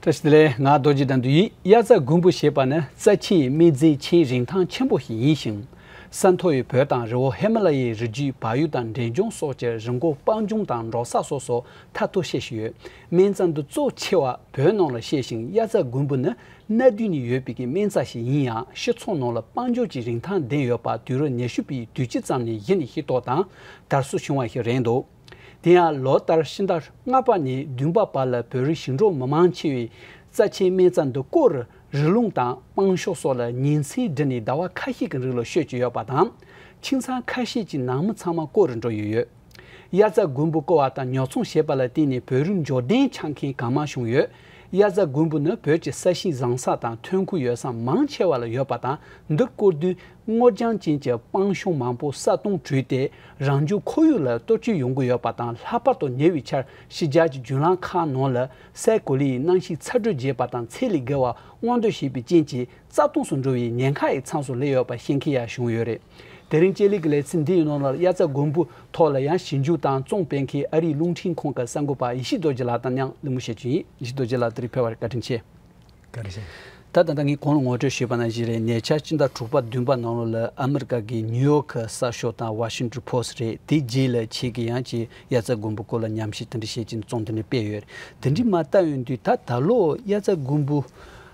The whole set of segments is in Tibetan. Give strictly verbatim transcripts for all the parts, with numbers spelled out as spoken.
བཀྲ་ཤིས་བདེ་ལེགས། ང་རྡོ་རྗེ་དགྲ་འདུལ་ཡིན། དབྱར་རྩྭ་དགུན་འབུ་ཞེས་པ་ནི་རྩ་ཆེའི་སྨན་རྫས་ཆེས་རིན་ཐང་ཆེན་པོ་ཞིག་ཡིན་ཞིང་། ས་མཐོ་བའི་བོད་དང་རི་བོ་ཧི་མ་ལ་ཡའི་རི་རྒྱུད་བལ་ཡུལ་དང་འབྲས་ལྗོངས་སོགས་ཀྱི་རི་མགོ་སྤང་ལྗོངས་དང་འབྲོག་ས་སོགས་སུ་ཐར་ཐུབ་ཤེས་བཞིན་ཡོད། སྨན་རྩྭ་འདི་གཙོ་ཆེ་བ་བོད་ནང་ལ་བཤད་ཞིང་། དབྱར་རྩྭ་དགུན་འབུ་ནི་སྣ་བདུན་ནས་ཡོད་པའི་གི་སྨན་རྩྭ་ཞིག་ཡིན་ཡང་། སྤྱི་ཚོགས་ནང་ལ་དཔལ་འབྱོར་གྱི་རིན་ཐང་ལྡན་ཡོད་པ་དུས་རབས་ཉི་ཤུ་པའི་དུས་དཀྱིལ་ཙམ་ནས་གཞི་ནས་ཤེས་རྟོགས་དང་དར་སྲོལ་བྱུང་བ་ཞིག་རེད་འདུག་དེ་ཡང་ལོ་ལྟར་ཕྱི་ཟླ་ལྔ་པ་ནས་བདུན་པ་བར་ལ་བོད་རིགས་ཞིང་འབྲོག་མི་མང་ཆེ་བས་རྩ་ཆེའི་སྨན་རྩྭ་འདི་སྐོར་རི་ཀླུང་དང་སྤང་ཤོག་སོགས་ལ་ཉིན་མཚན་བསྒྲིལ་ནས་ཟླ་བ་ཁ་ཤས་ཀྱི་རིང་ལ་སྤྱོད་ཀྱི་ཡོད་པ་དང་། ཁྱིམ་ཚང་ཁ་ཤས་ཀྱི་ནང་མི་ཚང་མ་སྐོར་རུ་འགྲོ་ཡི་ཡོད། དབྱར་རྩྭ་དགུན་འབུ་བརྐོ་བ་དང་ཉོ་ཚོང་བྱེད་པ་ལ་བརྟེན་ནས་བོད་རིགས་འབྱོར་ལྡན་ཆགས་མཁན་གང་མང་བྱུང་ཡོད། དབྱར་རྩྭ་དགུན་འབུ་ནི་བོད་ཀྱི་ས་ཞིང་བཟང་ས་དང་ཐོན་ཁུངས་ཡོད་ས་མང་ཆེ་བ་ལ་ཡོད་པ་དང་། འདི་བརྐོ་དུས་སྔོ་ལྗང་ཅན་གྱི་སྤང་ཤོག་མང་པོ་ས་སྟོང་དྲུད་དེ་རང་བྱུང་ཁོར་ཡུག་ལ་གཏོར་སྐྱོན་ཡོང་གི་ཡོད་པ་དང་། ལྷག་པར་དུ་ཉེ་བའི་ཆར་ཕྱི་རྒྱལ་གྱི་བརྒྱུད་ལམ་ཁག་ནང་ལ་སའི་གོ་ལའི་གནམ་གཤིས་ཚ་དྲོད་རྒྱས་པ་དང་ཚད་ལས་བརྒལ་བ་དབང་འདུས་བྱས་པའི་རྐྱེན་གྱིས་རྩྭ་སྟོངས་སུ་འགྲོ་བའི་ཉེན་ཁ་ཡི་མཚམས་སུ་སླེབས་ཡོད་པ་ཤེས་མཁན་ཡང་བྱུང་ཡོད་རེད། དེ་རིང་ལྕེ་ལེགས་ཀྱི་ལེ་ཚན་འདིའི་ནང་ལ་དབྱར་རྩྭ་དགུན་འབུའི་ཐོག་ལ་ཡང་ཞིབ་འཇུག་དང་རྩོམ་སྤེལ་མཁན་ཨ་རིའི་རླུང་འཕྲིན་ཁང་གི་གསར་འགོད་པ་ཡེ་ཤེས་རྡོ་རྗེ་ལགས་དང་མཉམ་གླེང་མོལ་བྱེད་ཀྱི་ཡིན། ཡེ་ཤེས་རྡོ་རྗེ་ལགས་དེ་རིང་ཕེབས་པར་བཀའ་དྲིན་ཆེ། བཀའ་དྲིན་ཆེ། ད་ད་ལྟ་ངས་གོང་ལ་ངོ་སྤྲོད་ཞུས་པ་ནང་བཞིན་རེད། ཉེ་ཆར་སྤྱི་ཟླ་དྲུག་པ་བདུན་པ་ནང་ལོགས་ལ་ཨ་མི་རི་ཀ་གི་ནིའུ་ཡོག་གི་གསར་ཤོག་དང་ཝ་ཤིང་ཊོན་པོ་སི་ཊི་རེད། དེའི་རྗེས་ལ་ཁྱེད་ཀྱིས་ཡང་ཅིག་དབྱར་རྩྭ་དགུན་འབུའི་སྐོར་ལ་ཉམས་ཞིབ་དེ་འདྲ་བྱེད་ཀྱིན་རྩོམ་དེ་འདྲ་སྤེལ་ཡོད་རེད། དེ་འདྲའི་མ་ལྟ་ཡོང་དུས་ད་ད་ལོ་དབྱར་རྩྭ་དགུན་འབུ་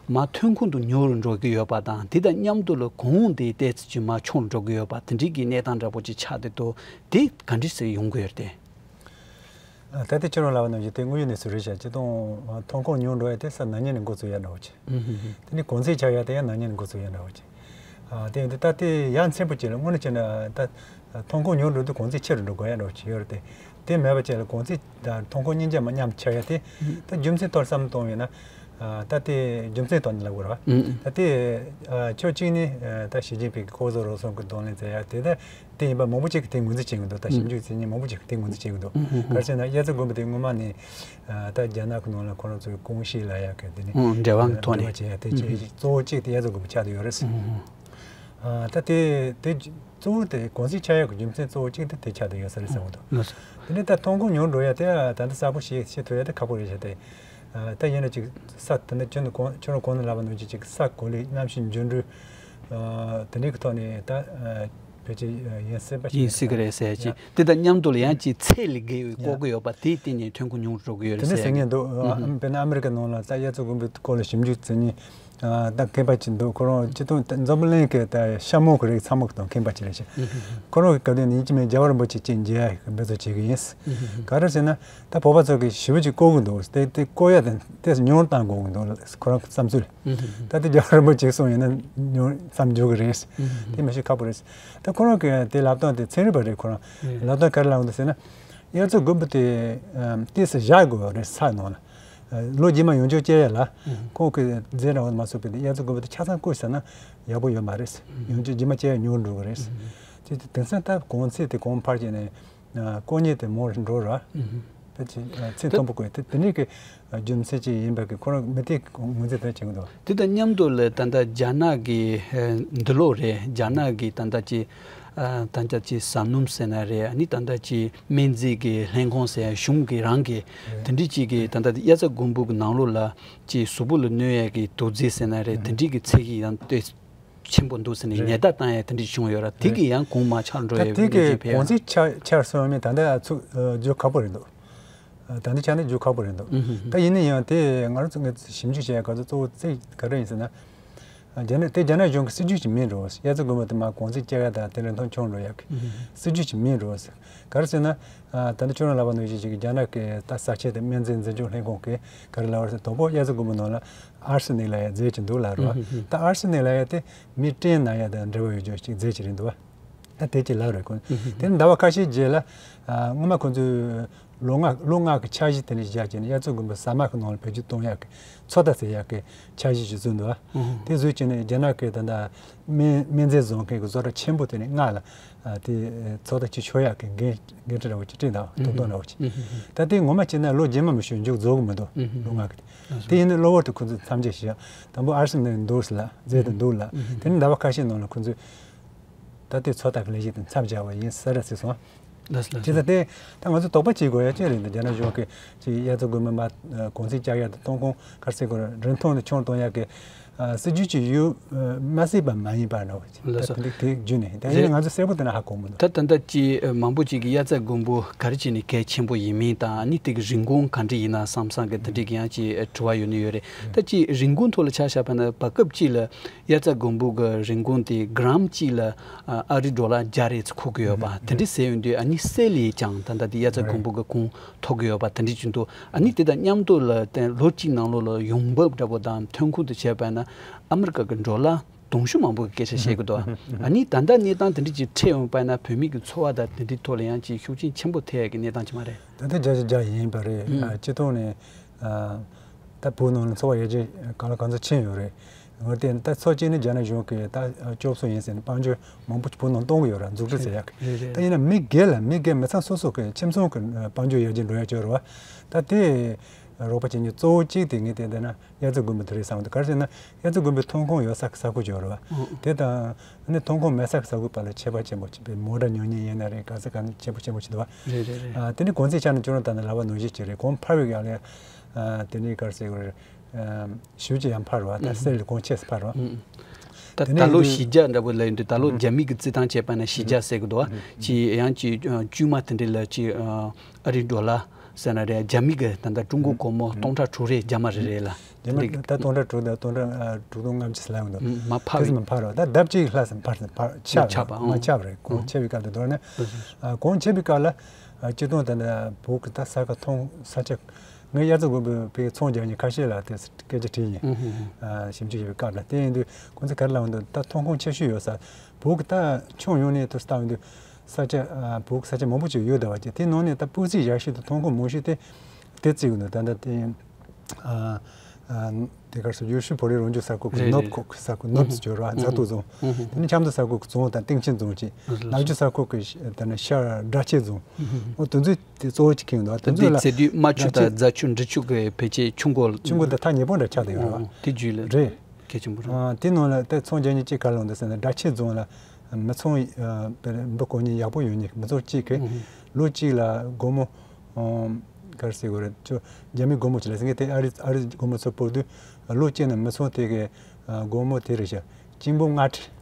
མར་ཐོན་ཁུངས་དེ་ཉུང་རུ་འགྲོ་གི་ཡོད་པ་དང་། དེ་དང་མཉམ་དུ་ལ་གོང་འོག་དེ་ཏོག་ཙམ་ཅིག་མར་ཆུང་རུ་འགྲོ་གི་ཡོད་པ་དེ་འདྲའི་གི་གནས་སྟངས་འདྲ་པོ་ཅིག་ཆགས་བསྡད་འདུག་དེ་ག་འདྲ་སེ་ཡོང་གི་ཡོད་རེད་དེ། ད་ལྟ་ཁྱེད་རང་ལབ་པ་ནང་བཞིན་དེ་དངོས་ཡོད་གནས་ཚུལ་རེད་ཤག་སྤྱིར་བཏང་ཐོན་ཁུངས་ཉུང་འགྲོ་ཡ་དེ་ས་ན་ནིང་ནས་འགོ་བཙུགས་ཡ་འདྲ་བོ་ཅིག་དེ་ནས་གོང་ཚད་ཆག་ཡ་དེ་ཡང་ན་ནིང་ནས་འགོ་བཙུགས་ཡ་འདྲ་བོ་ཅིག་དེ་ཡིན་དུས་ད་དེ་ཡ་མཚན་པོ་ཅིག་ལ་དངོས་གནས་བྱས་ན་ད་ཐོན་ཁུངས་ཉུང་འགྲོ་དུས་གོང་ཚད་ཆེ་རུ་འགྲོ་དགོས་ཡ་འདྲ་བོ་ཅིག་ཡོད་རེད་དེ། དེ་མེད་པ་བྱས་ལ་གོང་ཚད་དང་ཐོན་ཁུངས་གཉིས་ཆ་མ་མཉམ་ཆག་ཡ་དེ་ད་རྒྱུ་མཚན་ཐོག་བསམ་བློ་གཏོང་བས་ན། ད་དེ་རྒྱུ་མཚན་ཐོག་ནས་ལབ་དགོས་རེད་བ། ད་དེ་ཕྱོགས་གཅིག་ནས་ད་ཞི་ཅིན་ཕིང་གིས་ལྐོག་ཟ་རུལ་སུངས་ཀྱི་གདོང་ལེན་མཛད་ཡ་དེ་ད། དེ་ཡིན་པ་མང་པོ་ཅིག་གིས་དེ་ངོས་འཛིན་བྱེད་ཀྱི་འདུག་ད་ཞིབ་འཇུག་མཁན་མང་པོ་ཅིག་གིས་དེ་ངོས་འཛིན་བྱེད་ཀྱི་འདུག་ག་རེ་ཟེར་ན་དབྱར་རྩྭ་དགུན་འབུ་དེ་སྔོན་མ་ནས་ད་རྒྱ་ནག་གི་ནང་ལ་ཁོ་རང་ཚོའི་ཀུང་ཤི་ལབ་ཡག་གི་དེ་ནས་འབྲེལ་བ་གི་ཐོག་ནས་འབྲེལ་བ་བྱེད་ཡག་དེ་གཙོ་བོ་གཅིག་དེ་དབྱར་རྩྭ་དགུན་འབུ་ཆགས་བསྡད་ཡོད་རེད། ད་དེ་དེ་གཙོ་བོ་དེ་གོང་ཚད་ཆག་ཡག་གི་རྒྱུ་མཚན་གཙོ་བོ་གཅིག་དེ་དེ་ཆགས་བསྡད་ཡོད་ས་རེད་བསམ་གྱི་འདུག་དེ་ནས་ད་ཐོན་ཁུངས་ཉུང་འགྲོ་ཡ་དེ་ད་ལྟ་གསལ་པོ་ཞིག་ཤེས་ཐུབ་ཡ་དེ་ཁག་པོ་རེད་ཤག་དེ། ད་ཡིན་ན་ཅིག་ས་དེ་འདྲ་ཁྱོད་ནས་གོང་ཁྱོད་རང་གོང་ནས་ལབ་པ་ནང་བཞིན་ཅིག་ས་གོ་ལའི་གནམ་གཤིས་འགྱུར་འགྲོས་དེ་འདྲའི་གི་ཐོག་ནས་ད་ཕལ་ཆེར་ཡིན་སྲིད་པ་ཞིག་ཡིན་སྲིད་ཀྱི་རེད་ཟེར་ཅིག་དེ་དང་མཉམ་དུ་ལ་ཡང་ཅིག་ཚད་ལས་བརྒལ་བའི་བཀོག་གི་ཡོད་པ་དེའི་སྟེང་ནས་ཐོན་ཁུངས་ཉུང་རུ་འགྲོ་གི་ཡོད་རེད་དེ་འདྲ་ཟེར་ཟེར་མཁན་འདུག་དཔེར་ན་ཨ་མི་རི་ཀ་ནང་ལ་ད་དབྱར་རྩྭ་དགུན་འབུའི་སྐོར་ལ་ཞིབ་འཇུག་བྱེད་མཁན་ད་མཁས་པ་ཅིག་འདུག་ཁོ་རང་སྤྱིར་བཏང་ད་འཛམ་བུ་གླིང་གི་ད་ཤ་མོང་གི་རིགས་ཚང་མ་གི་དང་མཁས་པ་ཅིག་རེད་ཤག་ཁོ་རང་གི་སྐབས་དེ་ནས་ཡིན་གཅིག་མིན་རྒྱལ་བ་རིན་པོ་ཆེ་ཅིག་མཇལ་ཡ་གི་འབད་རྩོལ་བྱེད་གི་ཡིན། ག་རེ་ཟེར་ན། ད་བོད་པ་ཚོ་གིས་ཞེ་པོ་ཅིག་བཀོག་གི་འདུག་དེ་དེ་བཀོག་ཡ་དེ་ཏོག་ཙམ་ཉུང་རུ་གཏོང་དགོས་ཀྱི་འདུག་ཁོ་རང་གི་བསམ་ཚུལ། ད་དེ་རྒྱལ་བ་རིན་པོ་ཆེས་གསུངས་ཡིན་ན་ཉུང་བསམ་འཇོག་གི་རེད། དེ་མི་ཤེས་ཁག་པོ་རེད། ད་ཁོ་རང་གི་དེ་ལབ་སྟངས་དེ་ཚན་རིག་པ་རེད། ཁོ་རང་ལབ་སྟངས་ག་རེ་ལབ་འདུག་ཟེར་ན། དབྱར་རྩྭ་དགུན་འབུ་དེ་ཏོག་ཙམ་བཞག་དགོས་པ་རེད་ས་ནང་ལ། ལོ་རྗེས་མ་ཡང་བསྐྱར་སྐྱེ་ཡ་ལ། ཁོང་གི་རྫས་འདྲ་བོ་མ་གསོག་པའི་དབྱར་རྩྭ་དགུན་འབུ་དེ་ཆ་ཚང་བཀོག་ཟ་ན་ཡག་པོ་ཡོད་མ་རེད། ཡང་བསྐྱར་རྗེས་མ་སྐྱེ་ཡ་ཉུང་རུ་འགྲོ་གི་རེད། དེ་དེང་སང་ད་གོང་ཚད་དེ་གོང་འཕར་བྱས་ནས། ཨ་བཀོག་ཉེན་དེ་མང་རུ་འགྲོ་ར། ཕལ་ཆེར་ཨ་ཚད་མཐོན་པོ་བཀོག་དེ་དེ་ནས་ཀྱི་ཨ་རྒྱུ་མཚན་ཅིག་ཡིན་པ་གི་ཁོ་རང་མི་དེ་ངོས་འཛིན་དེ་བྱེད་ཀྱི་འདུག་དེ་དང་མཉམ་དུ་ལ་ད་ལྟ་རྒྱ་ནག་གི་ཨ་འདི་ལོ་རེད། རྒྱ་ནག་གི་ད་ལྟ་ཅིག་ཨ་ད་ལྟ་ཅིག་ཟ་སྣུམ་ཟེར་ན་རེད། ཨ་ནི་ད་ལྟ་ཅིག་སྨན་རྫས་ཀྱི་ལྷན་ཁང་ཟེར་ཡ་གཞུང་གི་རང་གི་དེ་འདྲའི་ཅིག་གི་ད་ལྟ་དབྱར་རྩྭ་དགུན་འབུ་གི་ནང་ལོགས་ལ་ཅིག་གཟུགས་པོ་ལ་གནོད་ཡ་གི་དུག་རྫས་ཟེར་ན་རེད། དེ་འདྲའི་གི་ཚད་གཞི་ཡང་ཏོག་ཆེན་པོ་འདུག་ཟེར་ནས་རེད། ཉེན་བརྡ་བཏང་ཡ་དེ་འདྲ་བྱུང་ཡོད་ར། དེ་རེད། གི་ཡང་གོང་མ་ཆག་འགྲོ་ད་ཡ་དེ་གི་གི་ཕན་གོང་ཡ་ཚད་ཆག་ཆག་སོང་ནས་ད་ལྟ་ཚུགས་ཨ་རྒྱུ་ཁག་པོ་རེད་འདུག་ཨ་ད་ལྟ་ཆག་ནས་རྒྱུ་ཁག་པོ་རེད་འདུག་ཨུ་ཧུ་ཧུ། ད་ཡིན་ན་ཡང་དེ་ང་རང་ཚོ་ངས་ཞིབ་འཇུག་བྱས་ཡ་ག་ཚོད་གཙོ་བོ་ཚིག་ག་རེ་ཡིན་ཟེར་ན། ཨ་རྒྱ་ནག་དེ་རྒྱ་ནག་གཞུང་གི་སྲིད་ཇུས་ཅིག་མིན་འགྲོ། དབྱར་རྩྭ་དགུན་འབུ་དེ་མར་གོང་ཚད་བསྐྱེད་ཡ་དང་དེ་ལས་མཐོ་ཆུང་འགྲོ་ཡ་གི་ཨུ་ཧུ་ཧུ། སྲིད་ཇུས་ཅིག་མིན་འགྲོ། ག་རེ་ཟེར་ན། ཨ་ད་ནི་ཁྱོད་རང་ལབ་པ་ནང་བཞིན་ཞིག་རྒྱ་ནག་གི་ད་ས་ཆ་དེ་སྨན་རྫས་འཛིན་སྐྱོང་ལྷན་ཁང་གིས་ག་རེ་ལབ་པ་རེད་ཟེར། དང་པོ་དབྱར་རྩྭ་དགུན་འབུ་ནང་ལ་ཨར་སི་ནིག་ལབ་ཡ་རྫས་ཅིག་འདུག་ལབ་རེད་བ། ད་ཨར་སི་ནིག་ལབ་ཡ་དེ་མི་སྐྲན་ན་ཡ་དང་འབྲེལ་བ་ཡོད་རྒྱུ་ཞིག་རྫས་ཅིག་རེད་འདུག་བ། ད་དེ་ཅིག་ལབ་རེད་ཁོང་། དེ་ནི་ཟླ་བ་ཁ་ཤས་རྗེས་ལ་ཨ་སྔོན་མ་ཁོང་ཚོས་ལོ་ལྔ་ལོ་ལྔ་གི་འཆར་གཞི་དེ་འདྲ་བཞག་བྱས་ནས་དབྱར་རྩྭ་དགུན་འབུ་ཟ་མ་གི་ནང་ལ་བེད་སྤྱོད་གཏོང་ཡག་གི་ཚོད་ལྟ་བྱེད་ཡག་གི་འཆར་གཞི་ཞིག་བཟོས་འདུག་བ། དེ་བཟོས་བྱས་ནས་རྒྱ་ནག་གི་ད་ལྟ། སྨན་སྨན་རྫས་བཟོ་མཁན་གྱི་བཟོ་གྲྭ་ཆེན་པོ་དེ་ནས་ལྔ་ལ་ཨ་དེ་ཚོད་ལྟ་བྱེད་ཆོག་ཡག་གི་འགན་འགན་འཁྲི་འདྲ་བོ་ཅིག་སྤྲད་འདུག་དོ་དོ་འདྲ་བོ་ཅིག་ད་དེ་ངོ་མ་བྱས་ན་ལོ་རྗེས་མ་མི་ཤོད་མཇུག་རྫོགས་གི་མི་འདུག་ལོ་ལྔ་གི་དེ། དེ་ཡིན་ན་གློ་བུར་དུ་ཁོ་ཚོས་མཚམས་འཇོག་བྱས། དང་པོ་ཨར་སི་ནིག་འདུག་ཟེར་ལ་རྫས་དེ་འདུག་ལ། དེ་ནས་ཟླ་བ་ཁ་ཤས་ནང་ལ་ཁོ་ཚོས་ད་ལྟའི་ཚོད་ལྟ་གི་ལས་གཞི་དེ་མཚམས་བཞག་པ་ཡིན་ཟེར་ར་ཟེར་སོང་། ལགས་སོ་ལགས་སོ། བྱས་ཙང་དེ་ད་ང་ཚོ་དོགས་པ་བྱེད་དགོས་ཡ་ཅིག་རེད་འདུག་རྒྱ་ནག་གཞུང་གིས་ཅིག་དབྱར་རྩྭ་དགུན་འབུ་མར་གུང་ཚིགས་བཅག་ཡ་དང་ཐོན་ཁུངས་ག་རེ་ཟེར་དགོས་རེད། རིན་ཐང་དེ་ཆུང་གཏོང་ཡ་གི་ཨ་སྲིད་ཇུས་ཅིག་ཡོད་མ་སྲིད་པ་མ་ཡིན་པ་འདྲ་བ་ཅིག་ལགས་སོ། ད་དེ་དེ་བརྒྱུད་ནས་ད་ཡིན་ན་ང་ཚོ་གསལ་པོ་དེ་འདྲ་ཧ་གོ་མི་འདུག་ད་ད་ལྟ་ཅིག་མང་པོ་ཅིག་གིས་དབྱར་རྩྭ་དགུན་འབུ་ག་རེ་བྱས་ནས་གལ་ཆེན་པོ་ཡིན་མིན་དང་ཨ་ནི་དེ་གི་རིན་གོང་ག་འདྲ་ཡིན་ན་བསམ་བསམ་གི་དེ་འདྲའི་གི་ཡང་ཅིག་དྲི་བ་ཡོད་ནི་ཡོད་རེད། ད་ཅིག་རིན་གོང་ཐོག་ལ་ཆ་བཞག་པ་ན་བར་སྐབས་ཅིག་ལ་དབྱར་རྩྭ་དགུན་འབུ་གི་རིན་གོང་དེ་གྲམ་གཅིག་ལ་ཨ་རི་ཌོ་ལར་བརྒྱ་རེ་ཙམ་འཁོར་གི་ཡོད་པ་དེ་འདྲ་ཟེར་ཡོང་དུས་ཨ་ནི་སེལ་ལས་ཀྱང་ད་ལྟ་དེ་དབྱར་རྩྭ་དགུན་འབུ་གི་གོང་མཐོ་གི་ཡོད་པ་དེ་འདྲ་བྱུང་འདུག་ཨ་ནི་དེ་དང་མཉམ་དུ་ལ་ལོ་གཅིག་ནང་ལོགས་ལ་ཡོང་འབབ་འདྲ་པོ་དང་ཐོན་ཁུངས་དེ་བྱས་པ་ན་ཨ་མི་རི་ཀ་གི་ཌོ་ལར་དུང་ཕྱུར་མང་པོ་གི་སྐད་ཆ་བཤད་གི་འདུག་ཨ་ནི་ད་ལྟ་གནས་སྟངས་དེ་འདྲ་ཅིག་འཕྲད་ཡོང་པ་ན་བོད་མི་གི་འཚོ་བ་དང་དེ་འདྲའི་ཐོག་ལ་ཡང་ཅིག་ཤུགས་རྐྱེན་ཆེན་པོ་ཐེབས་ཡ་གི་གནས་སྟངས་ཅིག་མ་རེད། ད་ལྟ་བརྒྱ་ཆ་བརྒྱ་ཡིན་པ་རེད། ཨ་སྤྱི་ཐོག་ནས་ཨ་ད་བོད་ནང་ལ་འཚོ་བ་ཡར་རྒྱས་གང་ལ་གང་འཚམ་ཕྱིན་ཡོད་རེད། འོན་ཏེ་ད་ཚོ་གཅིག་ནི་རྒྱ་ནག་གཞུང་གིས་ད་སྐྱོབ་གསོ་ཡིན་ཟེར་ནས་དཔལ་འབྱོར་མང་པོ་བོད་ནང་གཏོང་གི་ཡོད་རེད། འཛུགས་སྐྲུན་ཟེར་ཡག་རེད་རེད། ད་ཡིན་ན་མི་སྒེར་ལ་མི་སྒེར་མི་ཚང་སོ་སོ་གི་ཁྱིམ་ཚང་གི་དཔལ་འབྱོར་ཡར་རྒྱས་འགྲོ་ཡག་ཅིག་ཡོད་རེད་བ། ད་དེ་རོགས་པ་བྱེད་མཁན་གཙོ་བོ་གཅིག་དེ་ངས་བལྟས་བསྡད་ན། དབྱར་རྩྭ་དགུན་འབུ་དེ་རེད་བསམ་འདུག་ག་རེ་ཟེར་ན་དབྱར་རྩྭ་དགུན་འབུའི་ཐོན་ཁུངས་ཡོད་ས་གི་ས་ཁུལ་ཅིག་ཡོད་རེད་བ། ཨོ། དེ་དང་ཨ་ནི་ཐོན་ཁུངས་མེད་ས་གི་ས་ཁུལ་བར་ལ་ཁྱད་པར་ཆེན་པོ་ཅིག་དཔེ་མོ་ཊ་ཉོ་མཁན་ཡིན་ན་རེད། ག་ས་ག་ནས་ཆེན་པོ་ཆེན་པོ་ཅིག་འདུག་བ། རེད་རེད་རེད། ཨ་དེ་ནི་གོང་ཚད་ཆ་ནས་ཁྱོད་རང་ད་ནི་ལབ་པ་ནང་བཞིན་ཅིག་རེད། གོང་འཕར་བའི་སྒང་ལ་ཨ་དེ་ནི་ག་རེ་ཟེར་དགོས་རེད། ཨ་ཞེ་པོ་ཅིག་ཡང་འཕར་བ་ད་ཨུ་གསེར་ལས་གོང་ཆེ་སུ་འཕར་བ། ཨུ་ད་དེ་ནས་ད་ལོ་ཡིན་དུས་གཞི་རྒྱ་འདྲ་པོ་ལབ་ཡོང་དུས་ད་ལོ་ཨུ་རྒྱ་མི་གི་རྩིས་ཐང་བྱས་པ་ན་གཞི་རྒྱ་ཟེར་གི་འདུག་བ། ཅིག་ཡང་ཅིག་ཨ་དཀྱུས་མ་དེ་འདྲ་ལ་ཅིག་ཨ་ཨ་རིའི་ཌོ་ལར་ཟེར་ན་རེད། རྒྱ་མི་གི་ད་ལྟ་ཀྲུང་གོ་སྒོར་མོ་སྟོང་ཕྲག་དྲུག་རེ་རྒྱ་མ་རེ་རེད་ལ། རྒྱ་མི་ད་སྟོང་ཕྲག་དྲུག་དང་སྟོང་ཕྲག་ཨ་དྲུག་སྟོང་ལྔ་བཅུ་ལབ་ཡོང་འདུག་མ་ཕར་དེ་ཙམ་བའི་མ་ཕར་རོ། ད་ལྡབ་གཅིག་ལྷག་ཙམ་ཕར་ཕར་ཆག་ཆག་པ་མ་ཨང་ཆག་པ་རེད། གོང་ཨང་ཆེ་བའི་སྐབས་དེ་མདོར་ན་ཨ་གོང་ཆེ་བའི་སྐབས་ལ་ཨ་སྤྱིར་བཏང་ད་ལྟ་བོད་ཀྱི་ད་ས་ཁ་མཐོང་ས་ཆ་ངས་དབྱར་རྩྭ་དགུན་འབུའི་ཚོང་རྒྱག་མཁན་ཁ་ཤས་ལ་དེ་སྐད་ཆ་དྲིས་ཡིན། ཨ་ཞིབ་འཇུག་བྱེད་པའི་སྐབས་ལ་དེ་ཡིན་དུས་ཁོང་ཚོས་ག་རེ་ལབ་འདུག་ད་ཐོན་ཁུངས་ཆེ་ཤོས་ཡོད་ས་བོད་ཀྱི་ད་ཁྱོན་ཡོངས་ནས་དུ་བལྟ་ཡོང་དུས། ས་ཆ་ཨ་བོད་ས་ཆ་མང་པོ་ཅིག་ཡོད་བསྡད་པ་ཅིག་དེ་ནང་ནས་ད་སྤུས་ཚད་ཡག་ཤོས་དང་ཐོན་ཁུངས་མང་ཤོས་དེ་དེ་བརྩི་གི་འདུག་ད་ལྟ་དེ་ཨ་ཨ་དེ་གར་སོ་ཡུལ་ཤུལ་བོད་རིགས་རང་སྐྱོང་ས་ཁུལ་གྱི་རེད་ནོབ་རེད་ཁོག་ས་ཁུལ་ནོབ་ཟེར་བ་རྫ་ཐོག་རྫོང་། དེ་ནས་ཆབ་མདོ་ས་ཁུལ་གྱི་རྫོང་དང་སྟེང་ཆེན་རྫོང་ཅིག་ནག་ཆུ་ས་ཁུལ་གྱི་ད་ནི་ཤར་སྦྲ་ཆེན་རྫོང་། འོ་དེ་ཚོ་དེ་གཙོ་བོ་ཅིག་ཁེངས་འདུག་དེ་ད་ཚོ་འདི་ལ་ཚེ་དུས་རྨ་ཆུ་དང་རྫ་ཆུ་འབྲི་ཆུ་གི་བེད་སྤྱོད་ཆུ་མགོ་ཆུ་མགོ་དེ་ཐག་ཉེ་པོ་འདྲ་ཆགས་བསྡད་ཡོད་རེད་བ། དེ་རྒྱུད་ལ་རེད། གལ་ཆེན་པོ་རེད། ཨ་དེ་ནང་ལ་ད་ཚོང་རྒྱག་མཁན་གཅིག་ག་རེ་ལབ་འདུག་ཟེར་ན་སྦྲ་ཆེན་རྫོང་ལ་མི་ཚང་ཨ་དཔེ་འབུ་བརྐོ་མཁན་ཡག་པོ་ཡོད་མཁན་མི་ཚང་གཅིག་གིས་ལོ་གཅིག་ལ་སྒོར་མོ་ཨ་ག་རེ་ཟེར་དགོས་རེད། ཅོ་རྒྱ་མིའི་སྒོར་མོ་ཅིག་ལ་ཟེར་མཁན་དེ་ཨ་རི་ཨ་རི་སྒོར་མོ་ཚོ་སྤོ་དུས་ལོ་གཅིག་ནང་མི་ཚང་དེ་གི་ཨ་སྒོར་མོ་དེ་རེད་ཤག་གཅིག་འབུམ་ལྔ་ཁྲི།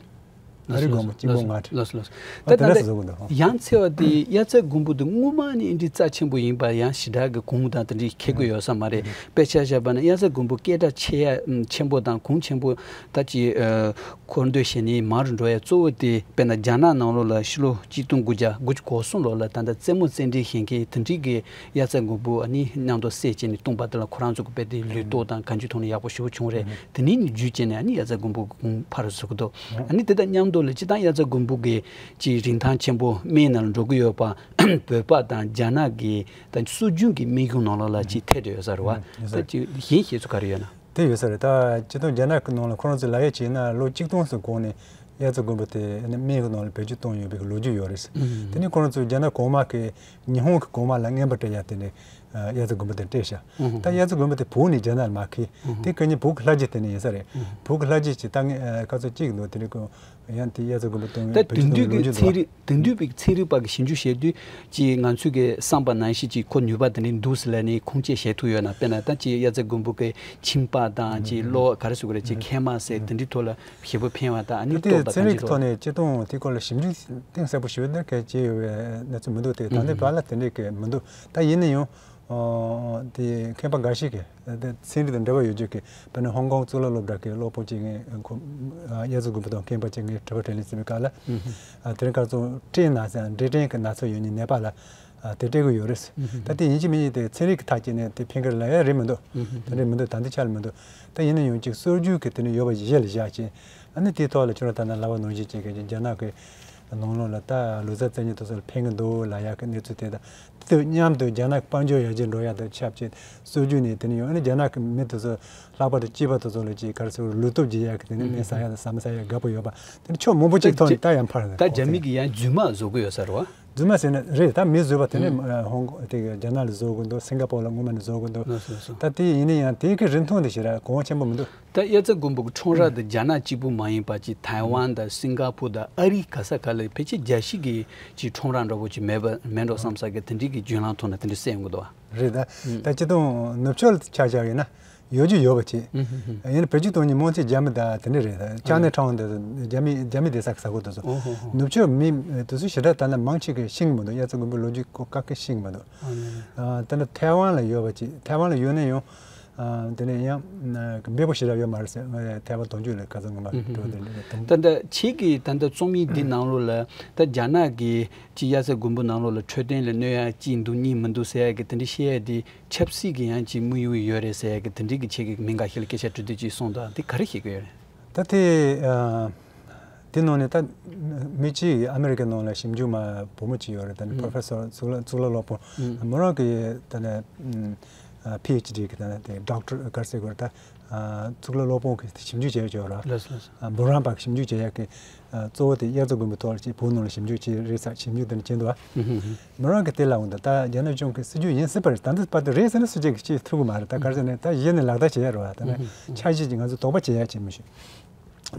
ཨ་རི་སྒོར་མོ་གཅིག་འབུམ་ལྔ་ཁྲི། ལགས་སོ་ལགས་སོ། ཨ་ད་དེ་འདྲ་ད་ཟེར་བཟོ་གི་འདུག་ཡང་ཚེ་བ་དེ་དབྱར་རྩྭ་དགུན་འབུ་དེ་སྔོན་མ་ནས་འདི་རྩ་ཆེན་པོ་ཡིན་པ་ཡང་ཞེ་དྲག་གི་གོང་དང་དེ་འདྲའི་ཁེ་གི་ཡོད་ས་མ་རེད། དཔེ་ཆ་བཞག་པ་ན་དབྱར་རྩྭ་དགུན་འབུ་སྐད་གྲགས་ཆེ་ཡ་ཆེན་པོ་དང་གོང་ཆེན་པོ་ད་ཅི་ཨ་འཁོར་འདོད་བྱེད་ནི་མང་རུ་འགྲོ་ཡ་གཙོ་བོ་དེ་དཔེར་ན་རྒྱ་ནག་ནང་ལོགས་ལ་ཕྱི་ལོ་གཅིག་སྟོང་དགུ་བརྒྱ་དགུ་བཅུ་གོ་གསུམ་ལོ་ལ་ད་ལྟ་རྩེད་མོ་རྩེད་འགྲན་བྱེད་མཁན་དེ་འདྲའི་གི་དབྱར་རྩྭ་དགུན་འབུ་ཨ་ནི་མཉམ་དུ་བསད་བྱས་ནས་བཏུངས་པ་དེ་ལ་ཁོ་རང་ཚོ་གི་དཔེ་དེ་ལུས་སྟོབས་དང་གང་ཅིའི་ཐོག་ནས་ཡག་པོ་ཞེ་པོ་བྱུང་རེད། དེ་ནས་ནི་བརྒྱུད་བྱས་ནས་ཨ་ནི་དབྱར་རྩྭ་དགུན་འབུ་གོང་འཕར་བཟོ་གི་འདུག་ཨ་ནི་དེ་དང་མཉམ་དུ་ལ་སྤྱིར་བཏང་དབྱར་རྩྭ་དགུན་འབུ་གི་ཅིག་རིན་ཐང་ཆེན་པོ་སྨན་ནང་ལ་འགྲོ་གི་ཡོད་པ་བོད་པ་དང་རྒྱ་ནག་གི་ད་སྲོལ་རྒྱུན་གྱི་སྨན་གཞུང་ནང་ལོགས་ལ་ཅིག་ཐེ་བསྡད་ཡོད་ས་རེད་བ། ད་ཅིག་གཞན་བཤད་ཚུལ་ག་རེ་ཡོད་ན། དེ་ཡོད་ས་རེད། ད་སྤྱིར་བཏང་རྒྱ་ནག་གི་ནང་ལ་ཁོ་རང་ཚོས་ལབ་ཡ་བྱས་ན་ལོ་གཅིག་སྟོང་ཙམ་གོང་ནས་དབྱར་རྩྭ་དགུན་འབུ་དེ་སྨན་གྱི་ནང་ལ་བེད་སྤྱོད་བཏང་ཡོད་པའི་ལོ་རྒྱུས་ཡོད་རེད། དེ་ནས་ཁོ་རང་ཚོས་རྒྱ་ནག་གོང་མ་གིས་ཉི་ཧོང་གི་གོང་མ་ལ་རྔན་པ་སྤྲད་ཡ་དེ་ནས་དབྱར་རྩྭ་དགུན་འབུ་དེ་སྤྲད་ཤག་ད་དབྱར་རྩྭ་དགུན་འབུ་དེ་བོད་ནས་རྒྱ་ནག་ལ་མར་ཁྱེར། དེ་ཁྱེར་མཁན་བོད་ཀྱི་ལྷ་རྗེ་དེ་ནས་ཡིན་ས་རེད། བོད་ཀྱི་ལྷ་རྗེ་ཅིག་ད་ངས་ཁ་ཚོད་གཅིག་འདུག་དེ་ནས་ཁོ་ཡང་དེ་དབྱར་རྩྭ་དགུན་འབུ་གཏོང་ད་བེད་སྤྱོད་དེང་དུས་གཏོང་ཡོད་ཀྱི་ལོ་རྒྱུས་འདུག་ཚན་རིག་དེང་དུས་པའི་ཚན་རིག་པ་གི་ཞིབ་འཇུག་བྱས་དུས་ཀྱི་ང་ཚོས་ཀྱི་བསམ་པ་ནང་བཞིན་ཅིག་ཁོ་ནུས་པ་དེ་འདྲ་འདུག་ཟེར་ལབ་ནས་ཁུངས་སྐྱེལ་བྱེད་ཐུབ་ཡོད་ན། དཔེར་ན་ད་ཅིག་དབྱར་རྩྭ་དགུན་འབུ་གི་མཆིན་པ་དང་ཅིག་གློ་ག་རེ་ཟེར་དགོས་རེད། ཅིག་མཁལ་མ་ཟེར་དེ་འདྲའི་ཐོག་ལ་ཞེ་པོ་ཕན་པ་དང་ཨ་ནི་ད་ལྟའི་ལྟོ་དང་ཚན་རིག་གི་གང་ཅིའི་ཐོག་ཐོག་ནས་སྤྱིར་བཏང་དེ་སྐོར་ལ་ཞིབ་འཇུག་གཏིང་ཟབ་པོ་ཞིག་ནི་གལ་ཆེ་ཡོད་པའི་གནས་ཚུལ་མི་འདུག་དེ་ད་ལྟའི་བར་ལ་དེ་འདྲའི་གི་མི་འདུག་ད་ཡིན་ན་ཡང་དེ་མཁས་པ་འགའ་ཞིག་གིས་དེ་ཚན་རིག་དང་འབྲེལ་བ་ཡོད་རྒྱུ་གི་དཔེར་ན་ཧོང་ཀོང་གཙུག་ལག་སློབ་གྲྭ་གི་སློབ་དཔོན་གཅིག་ངས་ཁོ་དབྱར་རྩྭ་དགུན་འབུ་དང་རྐང་པ་གཅིག་ངས་དྲི་བ་དྲིས་ལན་བྱས་པའི་སྐབས་ལ་དེ་རིང་ཁ་སང་སྐྲན་ན་ཟེར་འབྲས་སྐྲན་གྱི་ན་ཚ་ཡོད་མཁན་ནད་པ་ལ་དེ་སྤྲད་གི་ཡོད་རེད། ད་དེ་ཡིན་གཅིག་མིན་གཅིག་དེ་ཚན་རིག་གི་ཐག་བཅད་ནས་དེ་ཕན་གི་རེད་ལབ་ཡ་རེད་མི་འདུག་དེ་འདྲ་མི་འདུག་ད་ལྟའི་ཆ་ལ་མི་འདུག་ད་ཡིན་ན་ཡང་གཅིག་སྲོལ་རྒྱུན་གྱི་དེ་ནས་ཡོད་པ་གཞི་ལ་བཞག་ཅིང་ཨ་ནི་དེའི་ཐོག་ལ་ཁྱོད་རང་ད་ནང་ལབ་པ་ནང་བཞིན་བྱེད་མཁན་གྱི་རྒྱ་ནག་གི་ནང་ལོགས་ལ་ད་ལོ་གསར་རྩེད་མཁན་དེ་ཚོ་ལ་ཕན་གི་འདུག་ལབ་ཡག་གི་གནས་ཚུལ་དེ་དང་དེ་དང་མཉམ་དུ་རྒྱ་ནག་གི་དཔལ་འབྱོར་ཡར་རྒྱས་འགྲོ་ཡག་དང་ཆབས་ཅིག་སྲོལ་རྒྱུན་ནས་དེ་ནས་ཡང་ཨ་ནི་རྒྱ་ནག་གི་མི་དེ་ཚོ་ལྷག་པར་དུ་སྐྱེས་པ་དེ་ཚོ་ལ་ཅིག་ག་རེ་ཟེར་ལུས་སྟོབས་རྒྱས་ཡག་གི་དེ་ནས་སྨན་ཟ་ཡག་དང་ཟ་མ་ཟ་ཡག་དགའ་པོ་ཡོད་པ་དེ་ནས་ཕྱོགས་མང་པོ་ཅིག་ཐོག་ནས་ད་ཡང་འཕར་ད་རྒྱ་མི་གི་ཡང་རྫུན་མ་བཟོ་གི་ཡོད་ས་རེད་བ། རྫུན་མ་ཟེར་ན་རེད། ད་མི་བཟོས་པ་དེ་ནི་ཧོང་ཀོང་དེ་གི་རྒྱ་ནག་ལ་བཟོ་དགོས་འདུག་སིང་ག་པོར་ལ་སྔོན་མ་ནས་བཟོ་དགོས་འདུག་ལགས་སོ་ལགས་སོ། ད་དེ་ཡིན་ན་ཡང་དེ་གི་རིན་ཐང་དེ་ཞེ་དྲག་གོང་ཆེན་པོ་མི་འདུག་ད་དབྱར་རྩྭ་དགུན་འབུ་གི་ཁྲོམ་ར་དེ་རྒྱ་ནག་གཅིག་པུ་མ་ཡིན་པ་ཅིག་ཐའེ་ཝན་དང་སིང་ག་པོར་དང་ཨ་རི་ག་ས་ག་ལ་ཕལ་ཆེར་རྒྱལ་སྤྱི་གི་ཅིག་ཁྲོམ་ར་འདྲ་པོ་ཅིག་མེད་པ་མེད་འགྲོ་བསམ་ས་གི་དེ་འདྲའི་གི་བརྒྱུད་ལམ་ཐོག་ནས་དེ་འདྲ་གསལ་ཡོང་གི་འདུག་བ། རེད། ད་ད་སྤྱིར་བཏང་ནུབ་ཕྱོགས་ལ་ཆ་བཞག་ཡིན་ན་ཡོད་རྒྱུ་ཡོད་པ་ཅིག་ཡིན་ན་བོད་ཀྱི་སྟོང་ཉིད་མང་ཆེ་རྒྱ་མི་དང་དེ་འདྲ་རེད། ད་ཅང་ནེ་ཁྲའོན་དེ་རྒྱ་མི་རྒྱ་མི་སྡོད་ས་གི་ས་ཁུལ་དེ་ཚོ། ནུབ་ཕྱོགས་མི་དེ་ཚོ་ཞེ་དྲག་ད་ལྟ་མང་ཆེ་གི་ཤེས་ཀྱི་མི་འདུག་དབྱར་རྩྭ་དགུན་འབུའི་ལོ་རྒྱུས་སྐོར་ཀ་ཀ་ཤེས་ཀྱི་མི་འདུག་ཨ་ནི། ཨ། ད་ནི་ཐའེ་ཝན་ལ་ཡོད་པ་ཅིག་ཐའེ་ཝན་ལ་ཡོད་ན་ཡང་། ཨ། དེ་ནས་ཡང་འབེལ་པོ་ཞེ་དྲག་ཡོད་མ་རེད་ཟེར། ཐའེ་ཝན་དོན་གཅོད་ལ་ཁ་སང་ངོ་མ་འགྲོ་དེ་འདྲ་དང་། ད་ལྟ་ཁྱེད་ཀྱིས་ད་ལྟ་རྩོམ་ཡིག་འདི་ནང་ལོགས་ལ་ད་རྒྱ་ནག་གིས་ཅིག་དབྱར་རྩྭ་དགུན་འབུ་ནང་ལོགས་ལ་འཕྲོད་བསྟེན་ལ་གནོད་ཡག་ཅིག་འདུག་གཉིས་མི་འདུག་ཟེར་ཡག་གི་དེ་འདྲ་བཤད་ཡག་དེ་ཆབ་སྲིད་ཀྱི་ཡང་ཅིག་དམིགས་ཡུལ་ཡོད་རེད་ཟེར་ཡག་གི་དེ་འདྲའི་གི་ཁྱེད་ཀྱིས་མི་འགའ་ཤས་ལ་སྐད་ཆ་དྲི་དུས་ཅིག་གསུངས་འདུག་དེ་ག་རེ་བཤད་ཀྱི་ཡོད་རེད། ད་དེ། ཨ། དེ་ནང་ནས་ད་མི་གཅིག་ཨ་མེ་རི་ཀའི་ནང་ལ་ཞིབ་འཇུག་མ་བུ་མོ་གཅིག་ཡོད་རེད། ད་ནི་ཨུ། Professor གཙུག་ལག་གཙུག་ལག་སློབ་དཔོན། ཨུ། མོ་རང་གི་ད་ནི། ཨ། PhD གི་ད་ནི་དེ་Doctor ག་རེ་ཟེར་དགོས་རེད། ད། ཨ། གཙུག་ལག་སློབ་དཔོན་གྱི་ཞིབ་འཇུག་བྱས་ཡོད་རེད། ལགས་སོ་ལགས་སོ། ཨ། འབུམ་རམས་པ་གི་ཞིབ་འཇུག་བྱེད་ཡག་གི། ཨ། གཙོ་བོ་དེ་དབྱར་རྩྭ་དགུན་འབུའི་ཐོག་ལ་ཅིག་བོད་ནང་ལ་ཞིབ་འཇུག་བྱེད་རེས་གཟའ་ཞིབ་འཇུག་དེ་འདྲ་བྱས་འདུག་བ། ཨུ་ཧུ་ཧུ། མོ་རང་གི་དེ་ལབ་འོང་ད་ད་རྒྱ་ནག་གཞུང་གི་སྲིད་ཇུས་ཡིན་སྲིད་པ་རེད། ད་འདི་བར་དུ་རེད་ཟེར་ན་སུ་གཅིག་གིས་ཅིག་ཐུབ་ཀྱི་མ་རེད། ད་ག་རེ་ཟེར་ན་ད་གཞི་ནས་ལག་བསྟར་བྱེད་ཡག་རེད་བ། ད་ནི་ཨུ་ཧུ་ཧུ། འཆར་གཞི་ཅིག་ང་ཚོ་དོགས་པ་བྱེད་ཡག་ཅིག་མི་ཤེས།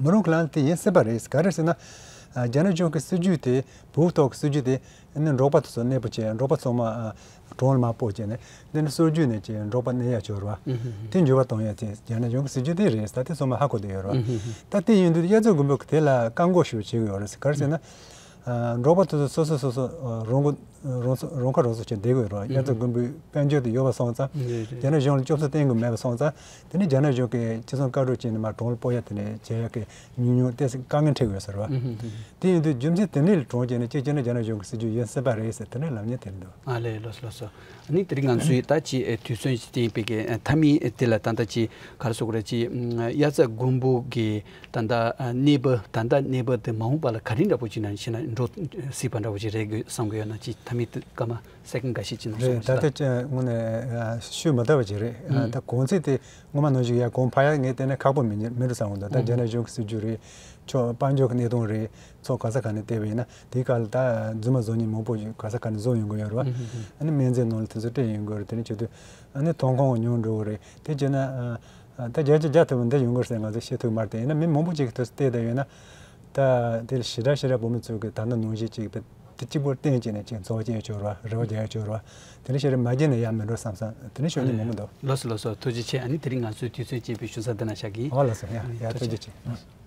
མོ་རང་གི་ལབ་ན་དེ་ཡིན་སྲིད་པ་རེད། ག་རེ་ཟེར་ན། ཨ། རྒྱ་ནག་གཞུང་གི་སྲིད་ཇུས་དེ་བོད་ཐོག་གི་སྲིད་ཇུས་དེ་ནི་འབྲོག་པ་དེ་ཚོ་གནས་སྤོ་བྱས། འབྲོག་པ་ཚང་མ། ཨ། གྲོང་ལ་མར་སྤོ་བྱས་ནས་འདི་ནི་སྲོལ་རྒྱུན་ནས་ཅིག་འབྲོག་པ་གནས་ཡག་བྱས་རེད་བ། ཨུ་ཧུ་ཧུ། དེ་འགྱུར་བ་གཏོང་ཡག་དེ་རྒྱ་ནག་གཞུང་གི་སྲིད་ཇུས་དེ་རེད། ད་དེ་ཚང་མས་ཧ་གོ་བསྡད་ཡོད་རེད་བ། ཨུ་ཧུ་ཧུ། ད་དེ་ཡིན་དུས་དབྱར་རྩྭ་དགུན་འབུ་གི་དེ་ལ་བཀག་འགོག་ཞིག་བྱེད་དགོས་ཡོད་རེད། ག་རེ་ཟེར་ན། ཨ། འབྲོག་པ་དེ་ཚོ་སོ་སོ་སོ་སོ། ཨ། རང་མགོ་རང་ཚོ་རང་ཁ་རང་གསོ་བྱས་བསྡད་དགོས་རེད་བ། དབྱར་རྩྭ་དགུན་འབུའི་དཔལ་འབྱོར་དེ་ཡོད་པ་སོང་ཙང་། རེད་རེད། རྒྱ་ནག་གཞུང་ལ་སྐྱོབ་གསོ་བཏང་དགོས་མེད་པ་སོང་ཙང་། དེ་ནི་རྒྱ་ནག་གཞུང་གིས་ཅི་གསུང་བཀའ་སྒྲུབ་བྱས་ནས་མར་གྲོང་ལ་སྤོ་ཡག་དེ་ནས་བྱེད་ཡག་གི་ཉུང་ཉུང་ཏོག་ཙམ་དཀའ་ངལ་འཕྲད་ཀྱི་ཡོད་ཟེར་བ། ཨུ་ཧུ་ཧུ། དེ་ཡིན་དུས་རྒྱུ་མཚན་དེ་འདྲ་ལ་དྲངས་བྱས་ནས་གཅིག་བྱས་ན་རྒྱ་ནག་གཞུང་གི་སྲིད་ཇུས་ཡིན་སྲིད་པ་རེད་ཟེར་དེ་འདྲ་ལབ་མཁན་དེ་འདུག་ཨ་ལས། ལགས་སོ་ལགས་སོ། ཨ་ནི་དེ་རིང་ང་ཚོའི་ད་ཅིག་དུས་ཚོད་ཅིག་བསྟན་པའི་གི་མཐའ་མའི་དེ་ལ་ད་ལྟ་ཅིག་ག་རེ་ཟེར་དགོས་རེད། ཅིག་དབྱར་རྩྭ་དགུན་འབུ་གི་ད་ལྟ་གནས་བབ་ད་ལྟ་གནས་བབ་དེ་མ་འོངས་པ་ལ་ག་རེ་འདྲ་པོ་ཅིག་ནང་བཞིན་ན་འགྲོ་སྲིད་པ་འདྲ་པོ་ཅིག་རེད་དགོས་བསམ་གི་ཡོད་ན། ཅིག་མཐའ་མའི་སྐར་མ་སེ་ཀན་འགའ་ཤས་ཅིག་ནང་རེད། གསུངས་ད་ཤིག་ལྟ་དང་ཅི་དངོས་གནས་ཤུགས་མ་ལྡབ་པ་ཅིག་རེད། ཨ། ད་གོང་ཚད་དེ་སྔོན་མ་ནང་བཞིན་ཡར་གོང་འཕར་ཡག་ངས་བལྟས་ན་ཁག་པོ་མི་རྙེད་མི་འགྲོ་བསམ་གི་འདུག་ད་རྒྱ་ནག་གཞུང་གི་སྲིད་ཇུས་རེད། ཕྱོགས་དཔལ་འབྱོར་གྱི་གནས་སྟངས་རེད། ཕྱོགས་ག་ས་ག་ནས་བལྟས་པ་ཡིན་ན་དེའི་སྐབས་ལ་ད་རྫུན་མ་བཟོ་མཁན་མང་པོ་ཞིག་ག་ས་ག་ནས་བཟོ་ཡོང་གི་ཡོད་རེད་བ། ཨ་ནི་སྨན་རྫས་ནང་ལ་དེ་ཚོ་སྤྲད་ཡོང་གི་ཡོད་རེད། དེ་ནས་བྱེད་དུས་ཨ་ནི་ཐོན་ཁུངས་ཉུང་འགྲོ་གི་རེད། དེ་བྱས་ན། ཨ། ད་བརྒྱ་ཆ་བརྒྱ་ཐུབ་པ་འདི་ཡོང་གི་རེད་ཟེར་ང་ཚོས་བཤད་ཐུབ་མ་རེད། དེ་ཡིན་ན་མི་མང་པོ་ཅིག་གིས་དེ་བལྟས་བསྡད་ཡོད་ན། ད་དེ་ལ་ཞེ་དྲག་ཞེ་དྲག་བོད་མི་ཚོས་གི་ད་ལྟ་ནང་བཞིན་ཅིག་དེ་གཅིག་པུར་བརྟེན་བྱས་ནས་ཅིག་འཚོ་བ་སྐྱེལ་ཆོག་ར། རེ་བ་རྒྱག་ཆོག་ར། དེ་ལ་ཞེ་དྲག་མ་བརྒྱབ་ན་ཡག་མི་འགྲོ་བསམ་བསམ་དེ་འདྲ་ཤོད་མཁན་མང་པོ་འདུག་ལགས་སོ་ལགས་སོ། ཐུགས་རྗེ་ཆེ། ཨ་ནི་དེ་རིང་ང་ཚོའི་དུས་ཚོད་བཅད་པའི་ཞུ་ས་འདི་ན་བཞག་གི་ཡིན། ཨོ་ལགས་སོ། ཡ་ཡ། ཐུགས་རྗེ་ཆེ།